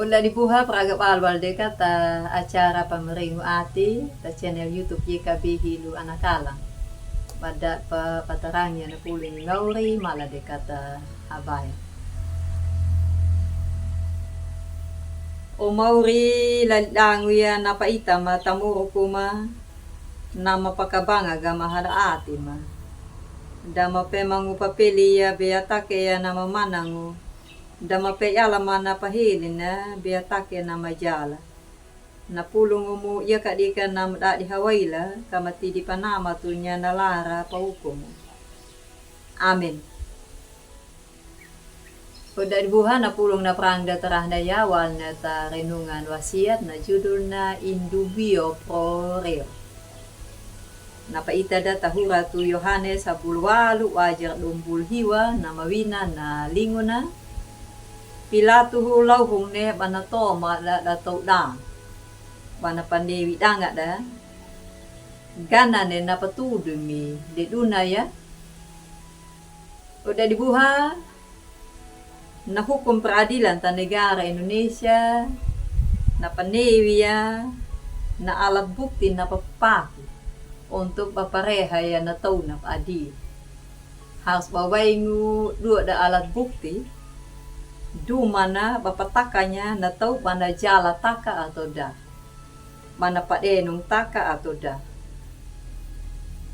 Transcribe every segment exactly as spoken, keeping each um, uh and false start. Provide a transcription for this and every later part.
Oda dibuha praga balbal deka ta acara Pamaringu Ati ta channel YouTube Y K B Hilo Anakalang. Bada pa patarangi ana pulung i mauri mala deka ta habaya. O mauri lalidangu ya na paita ma tamuru kuma na mapakabanga ga ma hada ati ma. Da mape mangu papeli ya bea take ya na mamanangu. Da mape yala ma na paheli na bea take na majala. Na pulungu mu ya kadika na mdadi hawaila ka matidi panamatu nya na lara pahukumu. Amin. Oda dibuha na pulung na prang da tarahna ya walna ta renungan wasiat na judul na Indubio pro reo. Na paita da tahura tu Yohanes sabulu walu wajar dumbul hiwa na mawina na linguna. Pilatu hu lauhung ne bana toma da da tau da bana panewi danga da. Gana ne na patudu mi de duna ya. Oda dibuha na hukum peradilan ta negara Indonesia na panewi ya na alat bukti na papaki untuk bapareha ya na tau na paadi. Harus bawaingu dua da alat bukti duma na bapatakanya na tau bana jala taka ato da. Bana padenung taka ato da.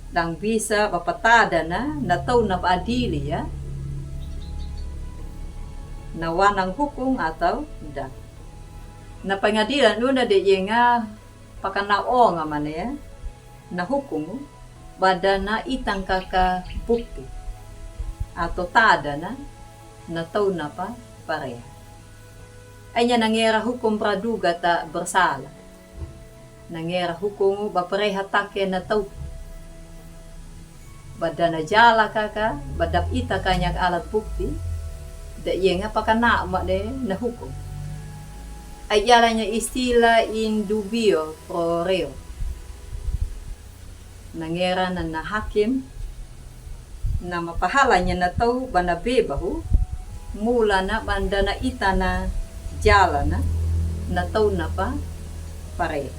Dang bisa bapatada na na tau na paadili ya. Na wanang hukum ato da. Na pengadilan duna de yenga pakana onga mane ya. Na hukum bada na itang kaka bukti ato tada na na tau na pa pareha. Enya na ngera hukum praduga ta bersala. Na ngera hukum bapareha take na tau. Bada na jala kaka bada ita kanya alat bukti. Da yenga pakana ma de na hukum. Ai yala nya istila indubio pro reo. Na ngera na na hakim na mapahala nya na tau bana bebahu mula na banda na ita na jala na na tau na pa pare.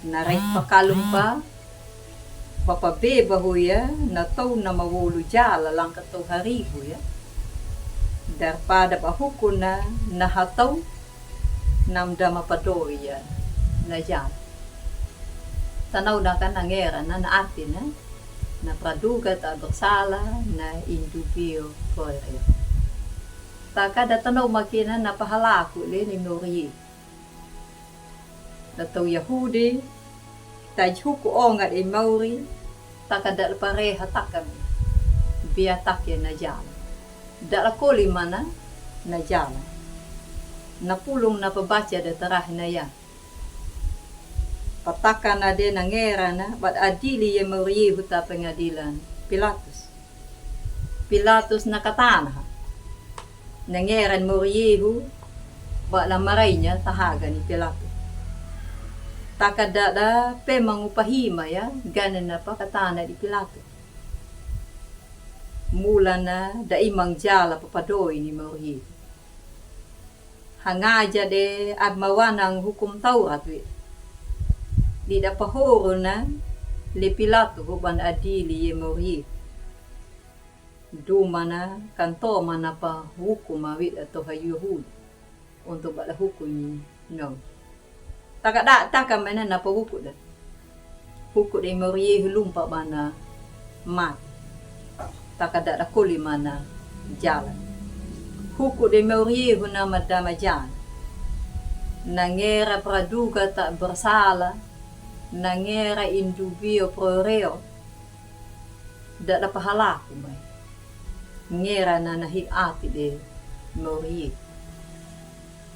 Na rai pakalum pa bapa bebahu ya na tau na mawolu jala langka tau haribu ya. Darpada ba hukum na na hatau nam da mapadoi ya na jala. Tanau na ka na ngera na na ati na na praduga ta bersala na indubio pro reo. Taka da tanau makina na pahalaku le ni mori. Na tau Yahudi taji huku onga de mauri taka da pareha taka mi bia take na jala. Da koli mana na jala. Na pulung na pabaca da tarahi na ya. Pataka na de na ngera na bad adili ye mauri huta pengadilan Pilatus. Pilatus na katana ha. Na ngera ni mauri hu ba la marai nya tahaga ni Pilatus. Taka da da pe mangu pahima ya gane na pa katana di Pilatus. Mula na da imang jala papadoi ni mauri hu. Hangaja de ab mawanang hukum Taurat wi. Di da pahoro na le Pilatus hu ban adili ye mauri hu. Duma na kanto mana pa hukum awi da toha Yahudi. Untuk ba da hukum ni no. Taka da taka mena na pa hukum da. Hukum de mauri hu lumpa bana mati. Taka da da koli mana jala. Hukum de mauri hu na madama jala. Na ngera praduga ta bersala. Na ngera indubio pro reo. Da da pahalaku mai. Ngera na na hi ati de mauri.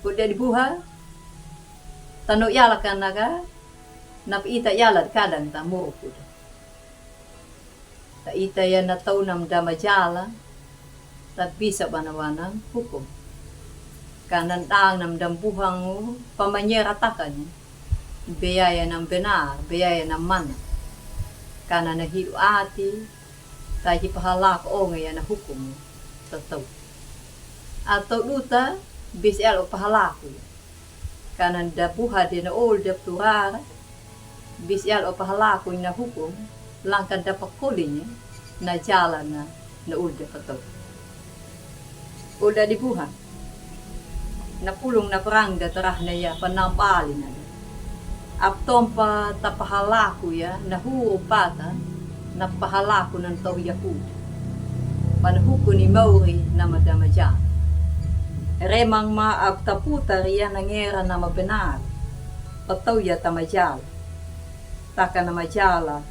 Kuda dibuha tano yala kana ka na pa ita yala kadang ta moro kuda. Ta ita ya na tau nam dama jala. Ta bisa bana wanang hukum. Kana ndang nam dam buhangu pamanyera takani. Bea ya nam benar, bea ya nam mana. Kana na hidu ati taji pahalak onga ya na hukum. Ta tau. Ato duta, bisi'al o pahalaku ya. Ka na dabuha de na ol de pturara, bisi'al o pahalaku na hukum, langka dapa kolinya, na jala na, na ol de pato. Ol de dibuha. Na pulung na prangga tarahna ya panambali na de. Aptompa tapahalaku ya na huru pata, na pahalaku na ntahu Yahuda. Pana huku ni mauri na madamajala. Remang ma agu taputari ya na ngera na mabenar. Patau ya tamajala. Taka na majala.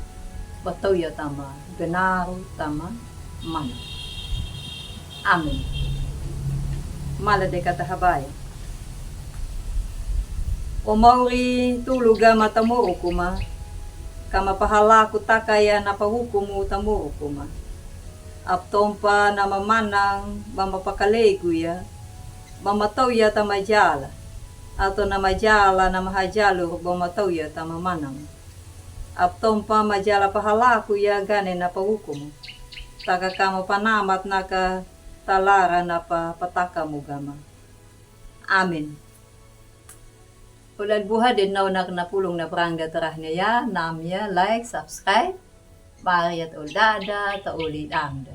Patau ya tama benar tama mana. Amen. Mala de kata habaya. O mauri tulu gama tamoruku ma. Kama pahalaku taka ya na pahukumu tamoruku ma. Aptompa na mamanang, mamapakalegu ya. Mamatau ya tamajala. Ato na majala na mahajalur mamatau ya tamamanang. Aptompa majala pahalaku ya gane na pahukumu. Taka kama panamat naka talara na pa patakamu gama. Amen. Ol de dibuha de na onaka na pulung na prangga tarahna ya, nam ya, like, subscribe. Bariat ol dada, ta oli danda.